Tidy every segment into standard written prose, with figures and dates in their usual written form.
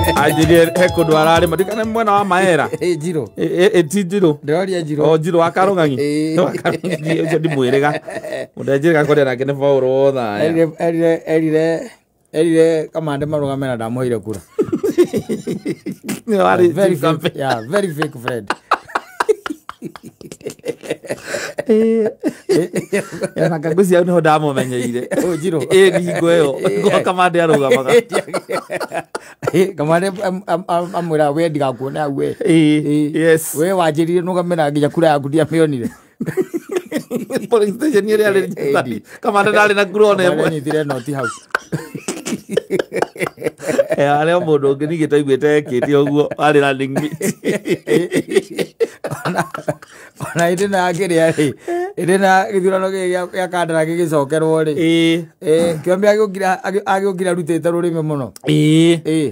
Anjĩrire he kũndũ ararĩma ndikane mwena wa Maera. Ĩ Njirũ. Ĩ ti Njirũ. Ndĩroria Njirũ. O Njirũ wa Karũng'ang'i. Ĩ. Wa Karũng'ang'i ũcio ndimwĩrĩga. Mũndũ anjĩrĩga kũrĩa nake nĩ Paul Othaya. Erire Kamande marũgame na ndamũheire kura. Nĩwe warĩ Very chief fake, campaign. yeah, very fake friend. Na ngangũ ciao nĩho ndamũmenyeire. Ũ Njirũ. Ĩ hingo ĩyo ngo Kamande arũgamaga. Kamande amwĩra we ndigakuone hau we. Ĩ, yes. We wanjĩrire nũgame na nginya kura yaku ndiamĩonire. Polling station ĩrĩa yarĩ Ĩ, Kamande ndarĩ na kura ona Kamande ĩmwe. anyitire noti hau. Harĩ o mũndũ ũngĩ ningĩ twaiguĩte ekĩte ũguo warĩ running mate. Ona hĩndĩ ĩno ya kĩrĩa rĩ, hĩndĩ ĩno ya gĩthurano gĩkĩ gĩa Kandara gĩgĩcokerwo rĩ, Kĩombe agĩũkire arutĩte rũrĩmĩ mũno.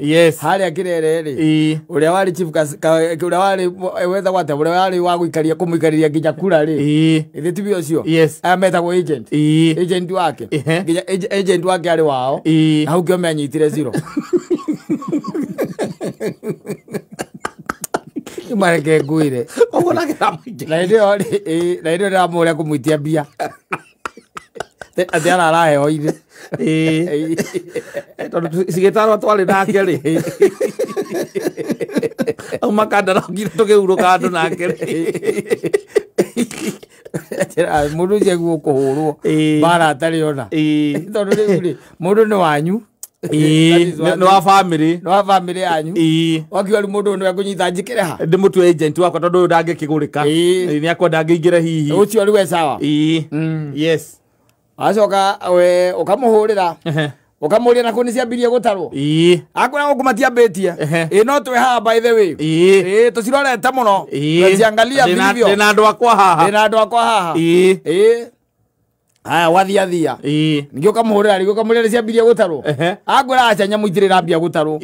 Yes. Harĩa Kĩrere rĩ, ũrĩa warĩ chief ũrĩa warĩ wetagwo atĩa, ũrĩa warĩ wa gũikaria kũmũikarĩria nginya kura rĩ, githĩ tiwe ũcio? Aya metagwo agent. Agent wake. Nginya agent wake arĩ wao. Na hau Kĩombe anyitire zero. Mareke ngwire. Ũguo nake ndamũingĩra. Na hĩndĩ ĩyo rĩ, na hĩndĩ ĩyo ndĩramũria kũmũitia mbia. Atĩ araraheo irĩ. Tondũ cigĩtarwo twarĩ nake rĩ. Auma Kandara okire tũkĩhurũka andũ nake rĩ. Mũndũ ũcio aiguo kũhũrwo mbara atarĩ ona. Tondũ rĩu rĩ, mũndũ nĩ wanyu. Nĩ wa family. Nĩ wa family yanyu. Wakiuga rĩu mũndũ ũyũ nĩwe ngũnyita njĩkĩre ha? Ndĩmũtue agent wakwa tondũ ũyũ ndangĩkĩgũrĩka. Nĩ akwenda angĩingĩre hihi. Ũcio rĩu e sawa. Yes. Acoka we ũkamũhũrĩra. Ũkamũria na kũ nĩ ciambirie gũtarwo. Akwĩra gũkũ matiambĩtie. Ĩ no twĩ haha by the way. Ĩ tũcirorete mũno. Tũciangalia vilivyo. Ndĩna andũ akwa haha. Ndĩna andũ akwa haha. Haya wathiathia. Ningĩ ũkamũhũrĩra rĩngĩ ũkamũria nĩ ciambirie gũtarwo. Akwĩra aca nyamũ itirĩ irambia gũtarwo.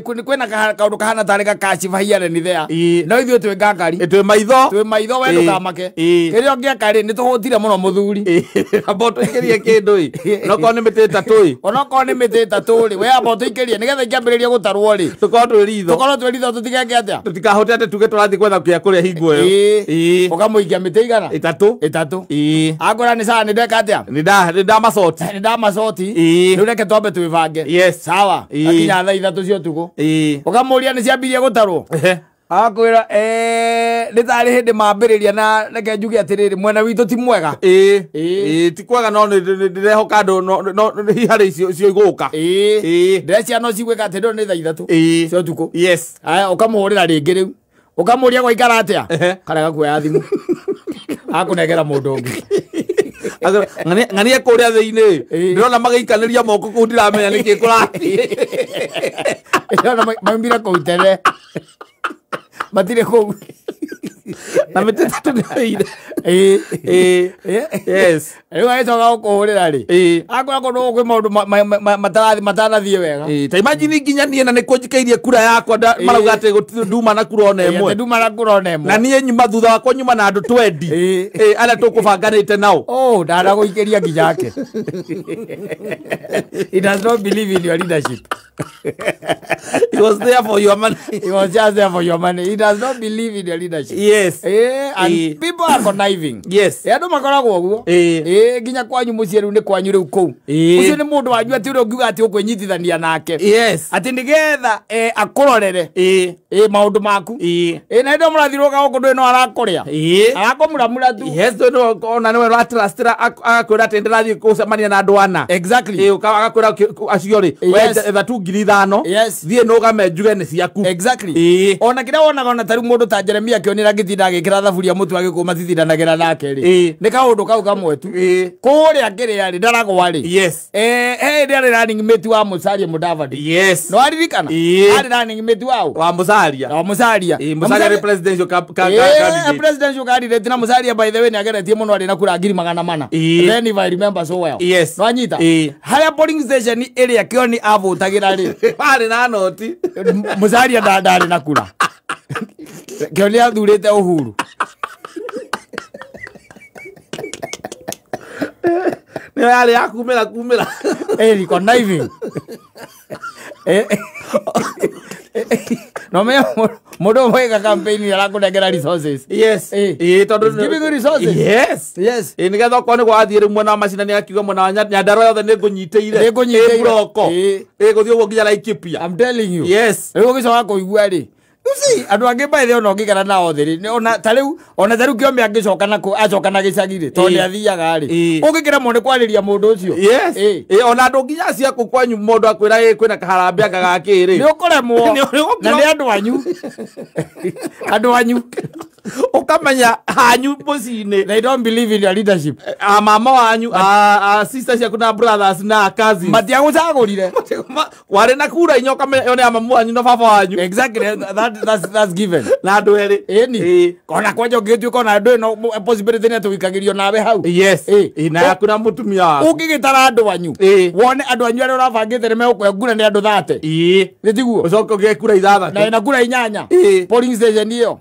Kwĩna kaũndũ kahana tarĩ gakashiba here ni there. No ithuĩ twĩ ngangari. Twĩ maitho. Twĩ maitho we ndũkamake. Kĩrĩa ũngĩeka rĩ, nĩ tũhũtire mũno mũthuri. Amba ũtũikĩrie kĩndũ ĩ. Onokorwo nĩ mĩtĩ ĩtatũ ĩ. Onokorwo nĩ mĩtĩ ĩtatũ rĩ, we amba ũtũikĩrie nĩgetha ikĩambĩrĩrie gũtarwo rĩ. Tũkorwo twĩ ritho. Tũkorwo twĩ ritho tũtigeke atĩa? Tũtikahote atĩ tuge tũrathiĩ gwetha kĩa kũrĩa hingo ĩyo. Ũkamũikia mĩtĩ igana? Ĩtatũ. Ĩtatũ. Akwĩra nĩ sawa nĩ ndeka atĩa? Nĩ ndamacoti. Nĩ ndamacoti. Rĩu reke twambe twĩbange. Yes. Sawa. Akinya thaa ithatũ cia ũtukũ. Ũkamũria nĩ ciambirie gũtarwo. Akwĩra nĩ tarĩ hĩndĩ mambĩrĩria na reke njuge atĩrĩrĩ mwena witũ ti mwega. Ti kwega no ndĩrehoka andũ no hihi harĩ icio igũka. Ndĩreciria no cigwĩka atĩ ndĩrona nĩ thaa ithatũ cia ũtukũ. Yes. Aya ũkamũhũrĩra rĩngĩ rĩu. Ũkamũria gwaikara atĩa? Karega kuoya thimũ. Akũnengera mũndũ ũngĩ. Ng'ania kũrĩa thĩinĩ. Ndĩrona magĩikanĩria moko kũu ndiramenya nĩkĩ kũrathiĩ. Ndĩrona maumire kũu tene. Matirĩ kũu. Na mĩtĩ ĩtatũ nĩyoire. Yes. Rĩu agĩcoka gũkũhũrĩra rĩ. Akwĩra kũndũ gũkũ kwĩ maũndũ matanathiĩ wega. Ta imagine nginya niĩ na nĩkuo njikĩirie kura yakwa marauga atĩ gũtirĩ nduma na kura ona ĩmwe. Atĩ nduma na kura ona ĩmwe. Na niĩ nyuma thutha wakwa nyuma na andũ 20. Arĩa tũkũbanganĩte nao. Oh, ndanagũikĩria nginya ake. He does not believe in your leadership. He was there for your money. He was just there for your money. He does not believe in your leadership. Yes. And people are conniving. Yes. Andũ makoragwo ũguo. Nginya kwanyu mũciĩ rĩu nĩ kwanyu rĩu kũu. Ũcio nĩ mũndũ wanyu atĩ ũrĩa ũngiuga atĩ ũkwĩnyitithania nake. Yes. Atĩ nĩgetha akũrorere. Maũndũ maku. Na hĩndĩ ĩyo mũrathiũrũrũka gũkũ ndũĩ no arakũrĩa. Arakũmuramura tu. Yes, ndũĩ no ona nĩwe ũratrustĩra agakwĩra atĩ ndĩrathiĩ gũcemania na andũ ana. Exactly. Agakwĩra acio rĩ, we etha tu ngiri ithano. Yes. Thiĩ nũgame njuge nĩ ciaku. Exactly. Ona kĩrĩa wonaga ona tarĩu mũndũ ta Jeremia akĩonera ngĩtinda agĩkĩra thaburia mũtu agĩkũma matitindanagĩra nake rĩ. Nĩ kaũndũ kau kamwe tu. Kũrĩa kĩrĩa rĩ ndaragwa rĩ. Yes. He hĩndĩ arĩ running mate wa Musalia Mudavadi. Yes. No aririkana? Arĩ running mate wao. Wa Musalia. Wa Musalia. Musalia arĩ presidential candidate. Presidential candidate na Musalia by the way nĩ ageretie mũno arĩ na kura ngiri magana mana. Then if I remember so well. Yes. No anyita. Harĩa polling station ĩrĩa Kĩoni avotagĩra rĩ. Arĩ na noti. Musalia ndarĩ na kura. Kĩoni athurĩte Uhuru. Nĩyo yarĩ ya kumĩra kumĩra. Conniving. No me mũndũ mwega campaign arakũnengera resources. Yes. Tondũ giving you resources. Yes. Yes. Nĩgetha okorwo nĩ gwathiĩ rĩu mwena wa macinani akiuga mwena wa Nyandarua yothe nĩ ngũnyitĩire. Nĩ Buroko. Gũthiĩ ũguo nginya Laikipia. I'm telling you. Yes. Rĩu ũgĩcoka kũigua rĩ. You see, andũ angĩ by the way ona ũngĩkara nao thĩ rĩ, ona ta rĩu kĩome angĩcoka na acoka na gĩcagi rĩ, tondũ nĩ athiaga rĩ. Ũngĩkĩremwo nĩ kwarĩria mũndũ ũcio. Yes. Ona andũ nginya acio aku kwanyu mũndũ akwĩra kwĩna kaharambĩ anga gakĩ rĩ. Nĩ ũkũremwo. Na nĩ andũ anyu. Andũ anyu. Ũkamenya hanyu mũciĩ-inĩ. They don't believe in your leadership. A mama wanyu, a sisters ciaku na brothers na cousins. Matiagũcagũrire. Warĩ na kura inya ũkamenya ĩyo nĩ ya mamu wanyu na baba wanyu. Exactly. That's given. Na andũ erĩ. Ĩni. Ona kwanja ũngĩtuĩka ona ndũĩ no possibility nĩ atĩ ũikagĩrio nawe hau. Yes. Na yaku na mũtumia waku. Ũngĩgĩtara andũ anyu. Wone andũ anyu arĩa ũrabangĩte nĩ megũkũhe ngura nĩ andũ 30. Nĩ tiguo? Ũcoke ũgĩe kura 6. Na ĩna kura 8. Polling station ĩyo.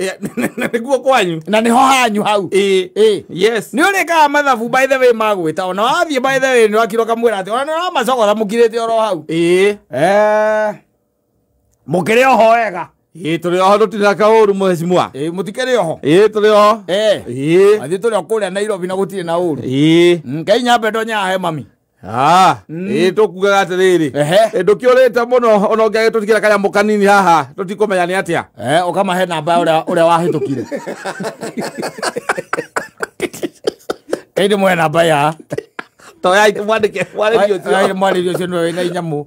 Nĩguo kwanyu. Na nĩho hanyu hau. Yes. Nĩ ũrĩkaga mathabu by the way magwĩta ona wathiĩ by the way nĩ wakira ũkamwĩra atĩ ona nĩ ũramacogotha mũkirĩte oro hau. Mũkĩrĩ oho wega. Tũrĩ oho tũtirĩ na kaũru mheshimiwa. Mũtikĩrĩ oho. Tũrĩ oho. Athiĩ tũrĩ o kũrĩa Nairobi na gũtirĩ na ũru. Ngai nyambe ndonyaga he mami. Tũkugaga atĩrĩrĩ. Ndũkĩũrĩte mũno ona ũngĩagĩtũtigĩra kanyamũ kanini haha tũtikũmenya nĩ atĩa. Ũkamahe namba ũrĩa wahĩtũkire. Kaĩ ndĩmũhe namba ya. Toya mwandĩke mwarĩrie ũcio. Mwarĩrie ũcio nĩwe wĩna inyamũ.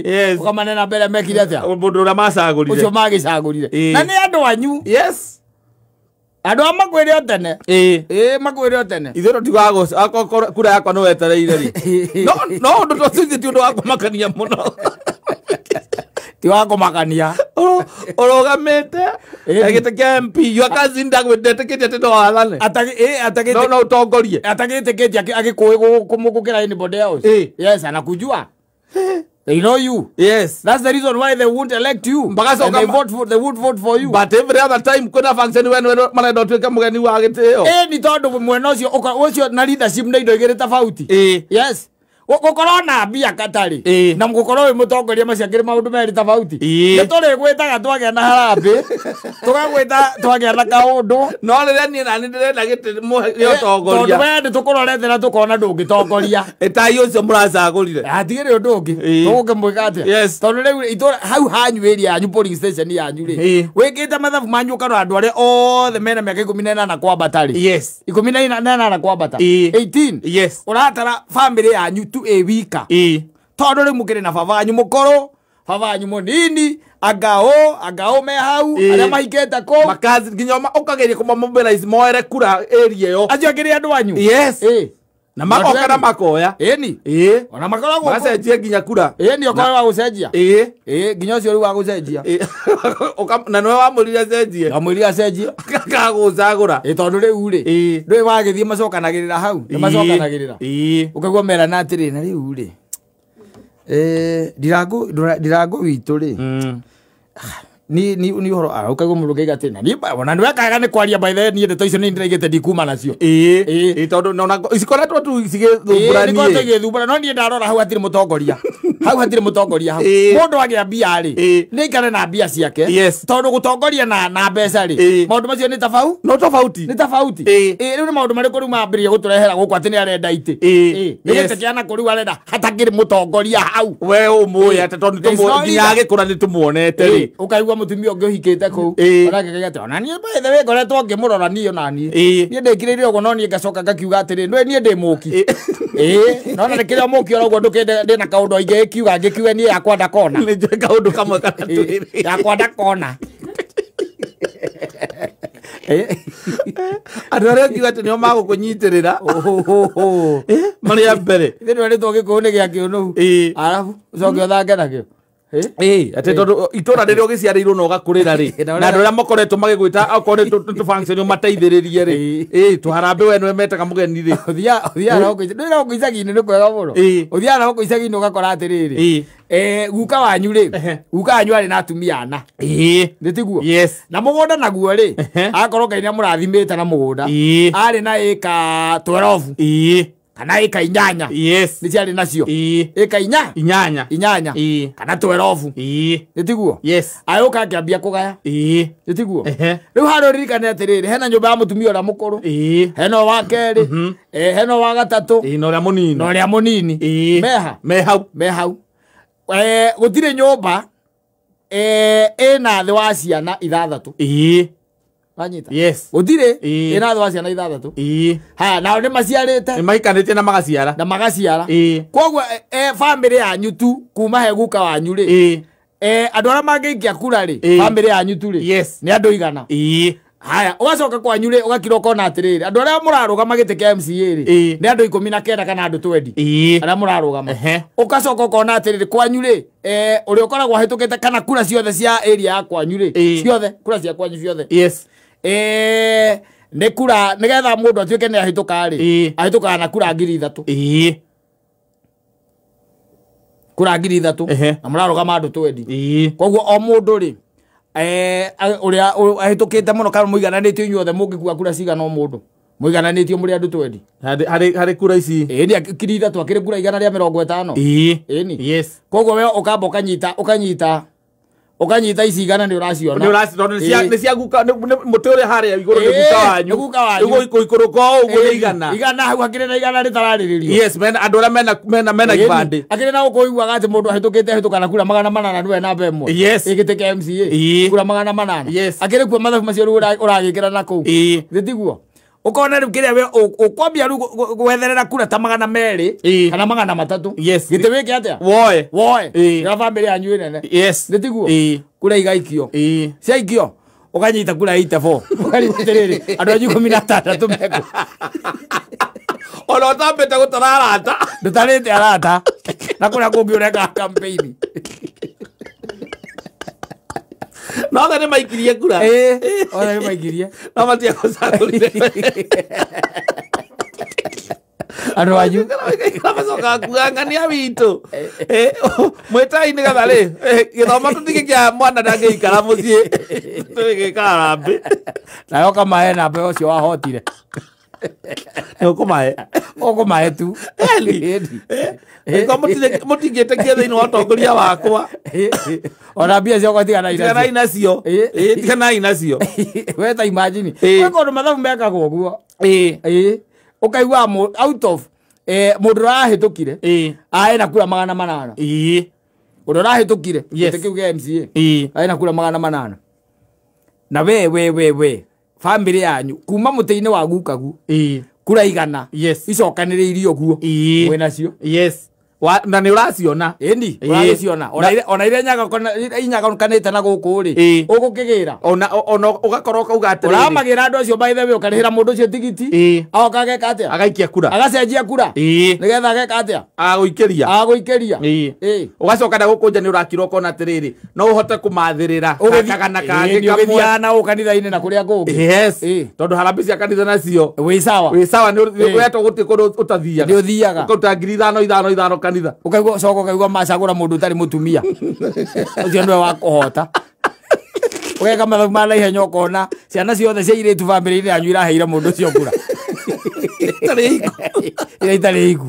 Yes. Ũkamane namba ĩrĩa mekire atĩa? Mũndũ ũrĩa macagũrire. Ũcio magĩcagũrire. Na nĩ andũ anyu. Yes. Andũ a makwĩre o tene. Makwĩre o tene. Ithuĩ tũtigaga akorwo kura yakwa nĩ wetereire rĩ. No ũndũ ta ũcio ti ũndũ wa kũmakania mũno. Ti wa kũmakania. Ũrũgamĩte gĩtĩ kĩa MP your cousin ndagwĩtĩkĩtie atĩ no wathane. No ũtongorie. Atagĩtĩkĩtie agĩkũĩ gũkĩra anybody else. Yes, anakujua. They know you. Yes. That's the reason why they won't elect you. And they vote for, they would vote for you. But every other time kwĩna function when marenda ũtuĩke mũgeni wa gĩtĩo. Nĩ tondũ mwena ũcio ũcio na leadership nĩ indo igĩrĩ tofauti. Yes. Gũkorwo na mbia katarĩ na gũkorwo wĩ mũtongoria macio angĩ maũndũ merĩ tofauti. Nĩ tũrĩgwĩtaga twagĩa na harambĩ, tũgagwĩta twagĩa na kaũndũ. No rĩrĩa niĩ nani ndĩrenda gĩtĩ gĩa ũtongoria. Tondũ we nĩ tũkũrorete na tũkona ndũngĩtongoria. Tai ũcio mũracagũrire. Hatigĩrĩ ũndũ ũngĩ. Tũgũkĩmwĩka atĩa? Yes. Tondũ rĩu itũra hau hanyu area yanyu polling station yanyu rĩ. Wĩkĩte mathabu manyu ũkarora andũ arĩa othe mena mĩaka 18 kwambata rĩ. Yes. 18 kwambata. 18. Yes. Ũratara family yanyu tu ĩwika. Tondũ rĩu mũkĩrĩ na baba wanyu mũkũrũ, baba wanyu mũnini, angao me hau, arĩa mahikĩte kũu. Makazi nginya ũkageria kũmamobilize moere kura area ĩyo. Acio angĩ nĩ andũ anyu. Yes. Na magoka na makoya. Ĩni. Ona makoragwo magacenjia nginya kura. Ĩni okorwo wa gũcenjia. Nginya ũcio rĩu wa gũcenjia. Na nĩwe wamwĩrire acenjie. Wamwĩrire acenjie. Akagũcagũra. Tondũ rĩu rĩ, ndũĩ wagĩthiĩ macokanagĩrĩra hau. Nĩ macokanagĩrĩra. Ũkaigua merana atĩrĩ na rĩu rĩ. Ndirango witũ rĩ. Ni ũhoro ũkaigua mũndũ ũngĩiga atĩrĩ na niĩ ona nĩ wekaga nĩ kwaria by the way niĩ ndeto icio nĩ ndĩraigĩte ndikuma nacio. Tondũ ona cikoretwo tu cigĩthumbũranie. Nĩ igĩthumbũra no niĩ ndarora hau hatirĩ mũtongoria. Hau hatirĩ mũtongoria hau. Mũndũ agĩa mbia rĩ, nĩ aikare na mbia ciake. Tondũ gũtongoria na mbeca rĩ, maũndũ macio nĩ tofauti. No tofauti. Nĩ tofauti. Rĩu nĩ maũndũ marĩkũ rĩu mambĩrĩria gũtũrehera gũkũ atĩ nĩ arenda itĩ. Nĩ gĩtĩ kĩa nakũ rĩu arenda hatakĩrĩ mũtongoria hau. We ũmũĩ atĩ tondũ nginya agĩkũra nĩ tũmuonete rĩ. Ũkaigua mũtumia ũngĩ ũhikĩte kũu. Onake akauga atĩ ona niĩ by the way ngoretwo ngĩmũrora niĩ ona niĩ. Niĩ ndĩkirĩire ũguo no niĩ ngacoka ngakiuga atĩrĩ nĩ niĩ ndĩ mũki. No na nĩkĩrĩ o mũki oro ũguo ndĩna kaũndũ ingĩkiuga ngĩkiuge niĩ yakwa ndakona. Nĩ njũĩ kaũndũ kamwe kana twĩrĩ. Yakwa ndakona. Andũ arĩa ũngiuga atĩ nĩo magũkũnyitĩrĩra marĩ a mbere. Ithuĩ twerĩtwo gĩkũyũ nĩ gĩa kĩũnũhu. Arabu ũcoke ũthange nakĩo. Atĩ tondũ itũra rĩrĩa ũgĩciarĩirwo na ũgakũrĩra rĩ, na andũ arĩa makoretwo magĩgwĩta okorwo nĩ tũ-function ũmateithĩrĩrie rĩ, tũharambĩ we nĩwe metaga mũgeni rĩ. Ũthiaga na gũkũ ndũĩ na gũkũ icagi-inĩ nĩ kwega mũno. Ũthiaga na gũkũ icagi-inĩ ũgakora atĩrĩrĩ, guka wanyu rĩ, guka wanyu arĩ na atumia ana. Nĩ tiguo? Yes. Na mũgũnda naguo rĩ, akorwo Ngai nĩamũrathimĩte na mũgũnda, arĩ na ĩka 12. Kana ĩka 8. Yes. Nĩ ciarĩ nacio. Ĩĩ. Ĩka 8. 8. Ĩĩ. Kana 12. Ĩĩ. Nĩ tiguo? Yes. Agĩũka akĩambia kũgaya. Ĩĩ. Nĩ tiguo? Ehe. Rĩu harĩa ũririkane atĩrĩrĩ, hena nyũmba ya mũtumia ũrĩa mũkũrũ. Ĩĩ. Hena wa kerĩ. Hena wa gatatũ. Ĩĩ, na ũrĩa mũnini. Na ũrĩa mũnini. Ĩĩ. Meha. Me hau. Me hau. Gũtirĩ nyũmba ĩna thĩ wa ciana 6. Ĩĩ. Wanyita? Yes. Gũtirĩ Ĩĩ. ĩna thĩ wa ciana 6. Ĩĩ. Haya, nao nĩ maciarĩte. Nĩ maikanĩtie na magaciara. Na magaciara. Ĩĩ. Koguo bamĩrĩ yanyu tu kuma he guka wanyu rĩ. Ĩĩ. Andũ arĩa mangĩikia kura rĩ, bamĩrĩ yanyu tu rĩ. Yes. Nĩ andũ 100. Ĩĩ. Haya, ũgacoka kwanyu rĩ, ũgakira ũkona atĩrĩrĩ, andũ arĩa mũrarũgama gĩtĩ kĩa MCA rĩ, Ĩĩ. nĩ andũ 19 kana andũ 20. Ĩĩ. Arĩa mũrarũgama. Ehe. Ũgacoka ũkona atĩrĩrĩ, kwanyu rĩ, ũrĩa ũkoragwo ahĩtũkĩte kana kura ciothe cia area ya kwanyu rĩ, Ĩĩ. ciothe, kura cia kwanyu ciothe. Yes. Nĩ kura nĩgetha mũndũ atuĩke nĩ ahĩtũka rĩ, Ĩĩ. ahĩtũkaga na kura 3,000. Ĩĩ. Kura 3,000. Ehe. Na mũrarũgama andũ 20. Ĩĩ. Koguo o mũndũ rĩ, ũrĩa ahĩtũkĩte mũno kana mũigananĩtio inyuothe mũngĩkua kura cigana o mũndũ. Mũigananĩtio mũrĩ andũ 20. Harĩ kura ici. Ĩĩ, nĩ 3,000 akĩrĩ kura 150. Ĩĩ. Ĩni. Yes. Koguo we ũkamba ũkanyita ũkanyita ici 100 nĩ ũraciona. Nĩ ũraciona, nĩ cia guka, mũtĩ ũrĩa harĩa igũrũ nĩ guka wanyu. Nĩ guka wanyu. Nĩguo ikũrũka o ũguo nĩ 100. 100 hau hakĩrĩ na 100 rĩtararĩrĩrio. Yes, mena andũ arĩa mena kĩbandĩ. Akĩrĩ na gũkũ ũiguaga atĩ mũndũ ahĩtũkĩte ahĩtũka na kura 800 nĩwe namba 1. Yes. Ĩ gĩtĩ kĩa MCA. Ĩĩ. Kura 800. Yes. Akĩrĩ kuo mathabu macio rĩu ũragĩkĩra na kũu. Ĩĩ. Nĩ tiguo? Ũkona rĩu kĩrĩa we ũkwambia rĩu gwetherera kura ta 200 Ĩĩ. kana 300. Yes. Gĩtĩ wĩke atĩa? Woe. Woe. Ĩĩ. Na bamĩrĩ yanyu ĩnene. Yes. Nĩ tiguo? Ĩĩ. Kura igaikio. Ĩĩ. Ciaikio ũkanyita kura 84. Ũkarigwo atĩrĩrĩ, andũ anyu 16 mekũ. Ona ũtambĩte gũtara arata. Ndũtarĩte arata. Na kũrĩa kũngĩ ũreka campaign. No othe nĩ maikirie kura. Ĩĩ, othe nĩ maikirie. No matiagũcagũrire. Andũ anyu. Macokaga kuga ng'ania witũ. Mwĩtai nĩgetha rĩ, gĩthomo tũtingĩkĩa mwana ndangĩikara mũciĩ. Tũgĩka harambĩ. Nawe ũkamahe namba ũcio wahotire. Nĩ ũkũmahe. Ũkũmahe tu. Ĩni. Ĩko mũtingĩtĩkia thĩinĩ wa ũtongoria wakwa. Ona mbia ciakwa tiganai nacio. Tiganai nacio. Ĩĩ, tiganai nacio. We ta imagine. Ĩĩ. Gwĩ kũndũ mathabu mekagwo ũguo. Ĩĩ. Ĩĩ. Ũkaigua out of mũndũ ũrahĩtũkire. Ĩĩ. Ena kura 800. Ĩĩ. Ũrĩa ũrahĩtũkire. Yes. Gĩtĩ kĩu kĩa MCA. Ĩĩ. Ena kura 800. Na we bamĩrĩ yanyu kuma mũtĩ-inĩ wa gukagu. Ĩĩ. Kura 100. Yes. Icokanĩrĩirio ũguo. Ĩĩ. Mwĩ nacio. Yes. Na nĩ ũraciona. Ĩni, Ĩĩ. ũragĩciona. Ona iria inyaganũkanĩte na gũkũ rĩ, Ĩĩ. ũgũkĩgĩra. Ona ũgakorwo ũkauga atĩrĩrĩ. Ũramagĩra andũ acio by the way, ũkarĩhĩra mũndũ ũcio tigiti. Ĩĩ. Agoka ageka atĩa? Agaikia kura. Agacenjia kura. Ĩĩ. Nĩgetha ageka atĩa? Agagũikĩria. Agagũikĩria. Ĩĩ. Ĩĩ. Ũgacoka na gũkũ nja nĩ ũrakira ũkona atĩrĩrĩ, no ũhote kũmathĩrĩra kagana kangĩ Ĩĩ, nĩ kamwe. ũgĩthiaga na gũkũ kanitha-inĩ na kũrĩa kũngĩ. Yes. Ĩĩ. Tondũ harambĩ cia kanitha nacio. Wĩ sawa. Wĩ sawa nĩ Ĩĩ. ũretwo gũtirĩ kũndũ ũtathiaga. Nĩ ũthiaga. Ũkaruta 5,000 5 5 kanitha. Ũkaigua coka ũkaigua macagũra mũndũ ũtarĩ mũtumia. Ũcio nĩwe wa kũhota. Ũgeka mathabu ma naihenya ũkona ciana ciothe cia airĩtu bamĩrĩ-inĩ yanyu iraheire mũndũ ũcio kura. Itarĩ hiku. Iria itarĩ hiku.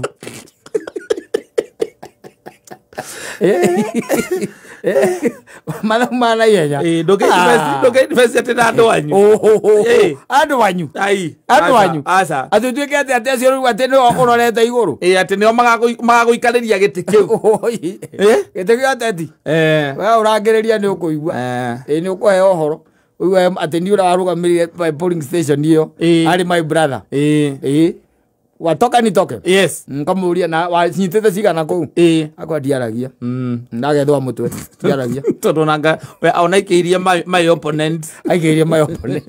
Mathabu ma naihenya. Ĩĩ, ndũngĩ-invest atĩ na andũ anyu. Ĩĩ. Andũ anyu. Ai. Andũ anyu. Aca. Atĩ ũtuĩke atĩ atĩ acio rĩu atĩ nĩo ũrorete igũrũ. Ĩĩ, atĩ nĩo magagũikarĩria gĩtĩ kĩu. Ĩĩ. Gĩtĩ gĩa ateti. Eh. We ũrangĩrĩria nĩ ũkũigua. Eh. Ĩĩ, nĩ ũkũheo ũhoro. Ũigue atĩ niĩ ũrĩa warũgamĩrĩire polling station ĩyo Ĩĩ. arĩ my brother. Ĩĩ. Ĩĩ. Watoka nitoke. Yes. Nkamũria na wanyitĩte cigana kũu. Ĩĩ. Akwa ndiaragia. Ndagethwa mũtwe. Ndiaragia. Tondũ nanga we ona aikĩirie my opponent. Aikĩirie my opponent.